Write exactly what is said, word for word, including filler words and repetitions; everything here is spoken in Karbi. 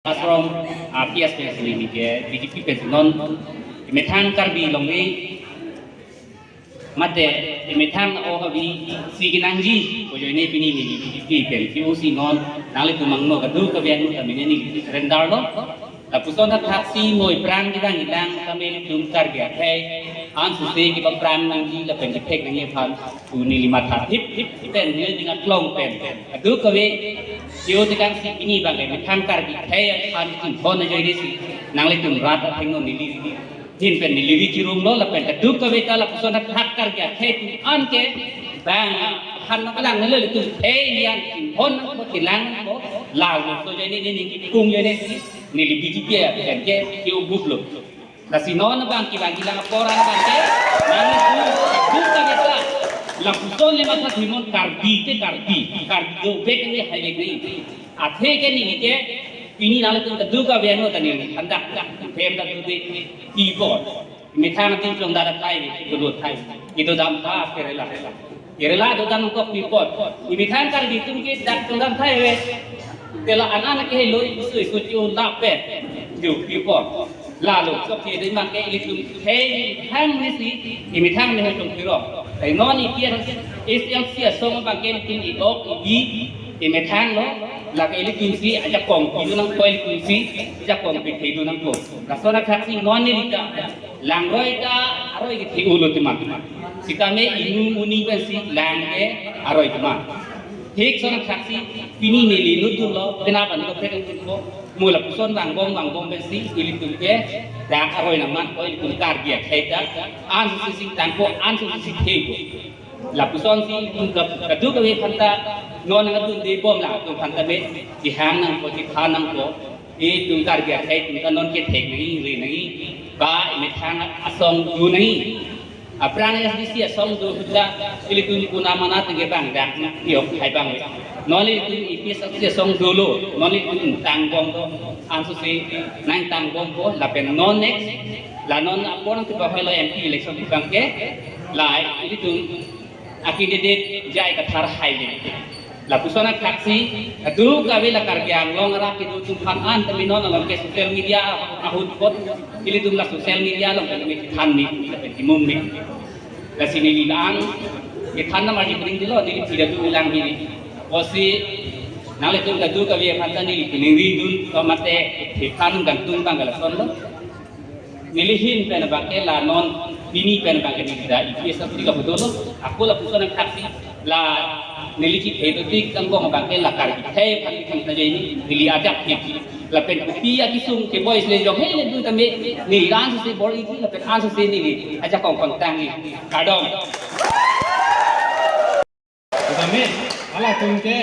Ashram, ah, P S P S ni ke B J P pen non methang Karbi longle mate methang o abi si kenangji ko ajoine pini neli B J P pen ke O C non nanglitum angno kadokave anu kami neli rendar lo. Lapuson athaksi mo aphrang kedang ilang kami ilitum Karbi akhei ansose kepaphrang nangji lapen kethek nangji aphan pu neli matha thip thip pen neli ning aklong pen kadokave keo tekang si pini bang ke methang Karbi akhei aphan chinghon ajoine si nanglitum rat athengno neli ahin pen neli ri chirum lo lapen kadokave ta lapuson athak Karbi akhei atum an ke bang aphan nangkelang nelo ilitum akhei an chinghon nangpo chelang nangpo lapuson ajoine neli ning kipung ajoine si neli B J P pen ke keo bup lo. Lasi non bang kevang kelang apor an bang ke nangli bu bu ka beta. Lapuson le matha thimnon Karbi te Karbi, Karbi dovek ne haivek ne. Athe ke neli ke pini nanglitum kadokave anu ta neli thandak dak phem dak dode ipor. Methang adim chong dada thai, kedo thai, kedo dam tha Kerala. Kerala dodan kok pi apot. Methang Karbi atum ke dak chongdam thai ave. Te la anan ke lo isu isu chu lapen ju pi apot. Lalo sok ke dei mang ke ilitum akhei methang ne si methang ne chong piro. Te non ipi S L C asong bang ke ilitum i-ok ibi methang lo. La ke ilitum si ajakong pidu nangpo ilitum si ajakong pi pidu nangpo. Lason athaksi non neli ta langroi ta aroi kethe-o lo tema. Sitame inut aning pensi lang ke aroi tema. Thik son athaksi pini neli inut dunlo, penap an ko pek ko. Mo lapuson vangbom vangbom pensi ilitum ke dak aroi nangmanpo ilitum Karbi akhei ta. Ansose si tangpo, ansose si thekpo. Lapuson si ilitum ka-, kadokave aphanta non nangdunde bom latum aphanta me kehang nangpo, kethan nangpo. Itum Karbi akhei atum ta non kethek nangji, ri nangji, ba methang asong do nangji. Aphrang S D C asong do ahut ta ilitum kuna mana tengke bang dak yok hai bang. Non ilitum A P H L C asong dolo, non ilitum tangbom do, ansose nangtangbompo lapen non next la non apor kebahoi lo M P election bang ke la ilitum a-candidate J I Kathar haile. Lapuson athaksi kadokave la Karbi Anglong arat kedo atum aphan an tame non along ke social media ahut apot ilitum la social media along kami than ni lapen kimum ni. Lasi neli lang kethan na marji pring dilo neli pida tu ilang neli. Osi nanglitum kadokave aphanta neli pining ri dun to mate kethan gantung bang lason lo. Neli ahin pen bang ke la non pini pen bang ke neli da A P H L C ka betul lo. Ako lapuson athaksi la neli chithek do tik angbong bang ke la Karbi akhei aphan kethang ta ajoine neli ajak ke. Lapen kopi akesung ke boys le jong he le du tame neli ansose bor-i lapen ansose neli ajakong pangtang ni. Kardom. Tame, halatum ke